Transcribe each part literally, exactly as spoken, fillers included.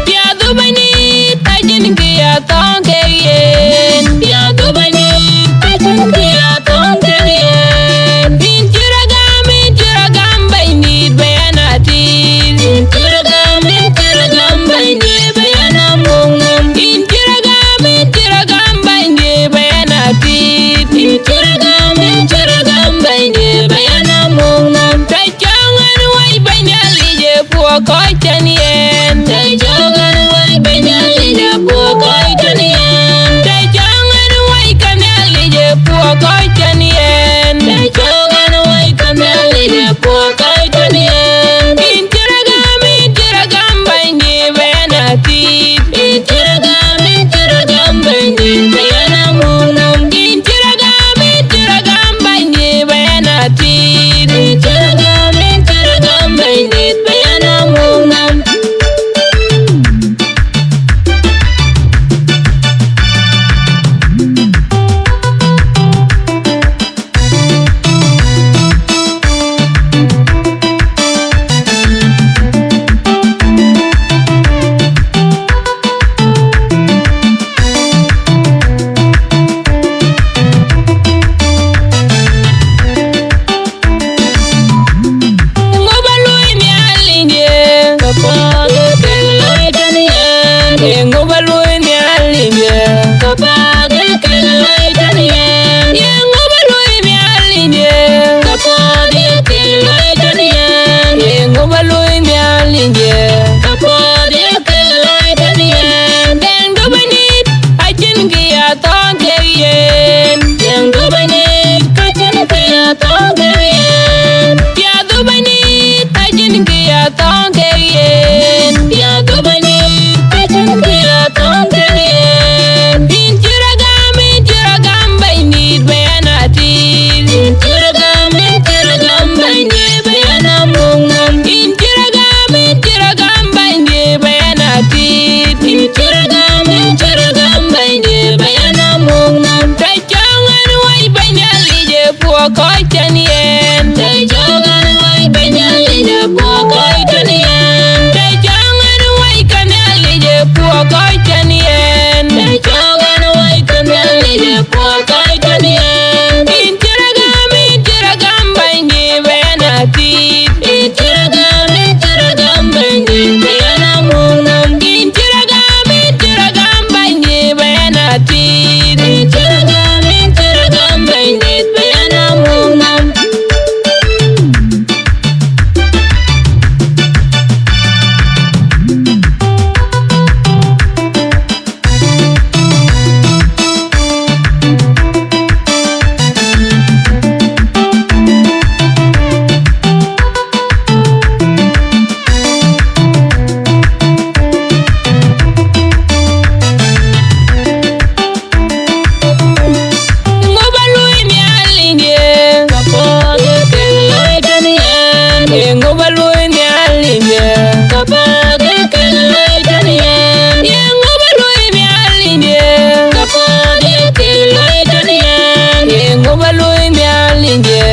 Piath Bɛ̈nydït, acïn kë ya thɔ̈ŋ kek yen. Piath Bɛ̈nydït, acïn kë ya thɔ̈ŋ kek yen. Yïn cï rɔt gam, yïn cï rɔt gam Bɛ̈nydït, bï yen atït. Yïn cï rɔt gam, yïn cï rɔt gam Bɛ̈nydït, bï yen amuk nhom. Yïn cï rɔt gam, yïn cï rɔt gam Bɛ̈nydït, bï yen atït. Yïn cï rɔt gam, yïn cï rɔt gam Bɛ̈nydït, bï yen amuk nhom. Cɔŋ ɣɛn wei Bɛ̈ny Nhialic ë puɔ̈k kɔc tën yen. Të cɔŋ ɣɛn wei Bɛ̈ny Nhialic ë puɔ̈k kɔc tën yen. Të cɔŋ ɣɛn wei ke Nhialic ë puɔ̈k kɔc tën yen. Të cɔŋ ɣɛn wei ke Nhialic ë puɔ̈k kɔc tën yen. Yïn cï rɔt gam, yïn cï rɔt gam Bɛ̈nydït, bï yen atït. Yïn cï rɔt gam, yïn cï rɔt gam Bɛ̈nydït, bï yen amuk nhom. Yïn cï rɔt gam, yïn cï rɔt gam Bɛ̈nydït, bï yen atït. Yïn cï rɔt gam, yïn cï rɔt gam Bɛ̈nydït, bï yen amuk nhom. Eeŋö bä luɔ̈i Nhialic ye? Ka path ee kek looi tën yen. Eeŋö bä luɔ̈i Nhialic ye? Ka path ee kek looi tën yen. Eeŋö bä luɔ̈i Nhialic ye? Ka path ee kek looi tën yen. Eeŋö bä luɔ̈i Nhialic ye? Ka path ee kek looi tën yen. Deŋ du Bɛ̈nydït, acïn kë ya thɔ̈ŋ kek yen. Deŋ du Bɛ̈nydït, acïn kë ya thɔ̈ŋ kek yen. Piath du Bɛ̈nydït, acïn kë ya thɔ̈ŋ kek yen. Piath du Bɛ̈nydït, acïn kë ya thɔ̈ŋ kek yen. Yïn cï rɔt gam, yïn cï rɔt gam Bɛ̈nydït, bï yen atït. Yïn cï rɔt gam, yïn cï rɔt gam Bɛ̈nydït, bï yen amuk nhom. Yïn cï rɔt gam, yïn cï rɔt gam Bɛ̈nydït, bï yen atït. Yïn cï rɔt gam, yïn cï rɔt gam Bɛ̈nydït, bï yen amuk nhom. Të cɔŋ ɣɛn wei Bɛ̈ny Nhialic ë puɔ̈k kɔc tën yen. Të cɔŋ ɣɛn wei Bɛ̈ny Nhialic ë puɔ̈k kɔc tën yen. Të cɔŋ ɣɛn wei ke Nhialic ë puɔ̈k kɔc tën yen. Të cɔŋ ɣɛn wei ke Nhialic ë puɔ̈k kɔc tën yen. Yïn cï rɔt gam, yïn cï rɔt gam Bɛ̈nydït, bï yen atït. Yïn cï rɔt gam, yïn cï rɔt gam Bɛ̈nydït, bï yen amuk nhom. Yïn cï rɔt gam, yïn cï rɔt gam Bɛ̈nydït, bï yen atït. Yïn cï rɔt gam, yïn cï rɔt gam Bɛ̈nydït, bï yen amuk nhom. Eeŋö bä luɔ̈i Nhialic ye? Ka path ee kek looi tën yen. Eeŋö bä luɔ̈i Nhialic ye? Ka path ee kek looi tën yen. Eeŋö bä luɔ̈i Nhialic ye? Ka path ee kek looi tën yen. Eeŋö bä luɔ̈i Nhialic ye?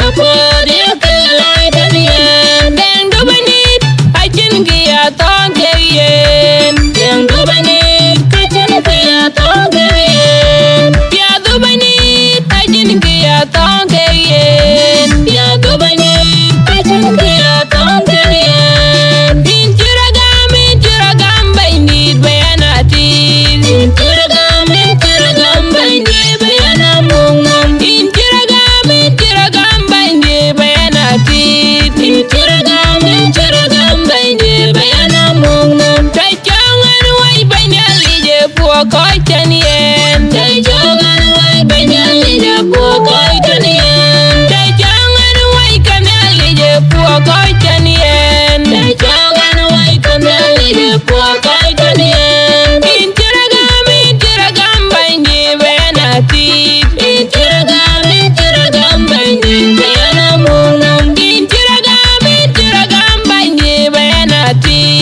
Ka path ee kek looi tën yen. Deŋ du Bɛ̈nydït, acïn kë ya thɔ̈ŋ kek yen. Deŋ du Bɛ̈nydït, acïn kë ya thɔ̈ŋ kek yen. Piath du Bɛ̈nydït, acïn kë ya thɔ̈ŋ kek yen. Piath du Bɛ̈nydït, acïn kë ya thɔ̈ŋ kek yen. Yïn cï rɔt gam, yïn cï rɔt gam Bɛ̈nydït, bï yen atït. Yïn cï rɔt gam, yïn cï rɔt gam Bɛ̈nydït, bï yen amuk nhom. Yïn cï rɔt gam, yïn cï rɔt gam Bɛ̈nydït, bï yen atït. Yïn cï rɔt gam, yïn cï rɔt gam Bɛ̈nydït, bï yen amuk nhom. Të cɔŋ ɣɛn wei Bɛ̈ny Nhialic ë puɔ̈k kɔc tën yen. Të cɔŋ ɣɛn wei Bɛ̈ny Nhialic ë puɔ̈k kɔc tën yen. Të cɔŋ ɣɛn wei ke Nhialic ë puɔ̈k kɔc tën yen. Të cɔŋ ɣɛn wei ke Nhialic ë puɔ̈k kɔc tën yen. Yïn cï rɔt gam, yïn cï rɔt gam Bɛ̈nydït, bï yen atït. Yïn cï rɔt gam, yïn cï rɔt gam Bɛ̈nydït, bï yen amuk nhom. Yïn cï rɔt gam, yïn cï rɔt gam Bɛ̈nydït, bï yen atït.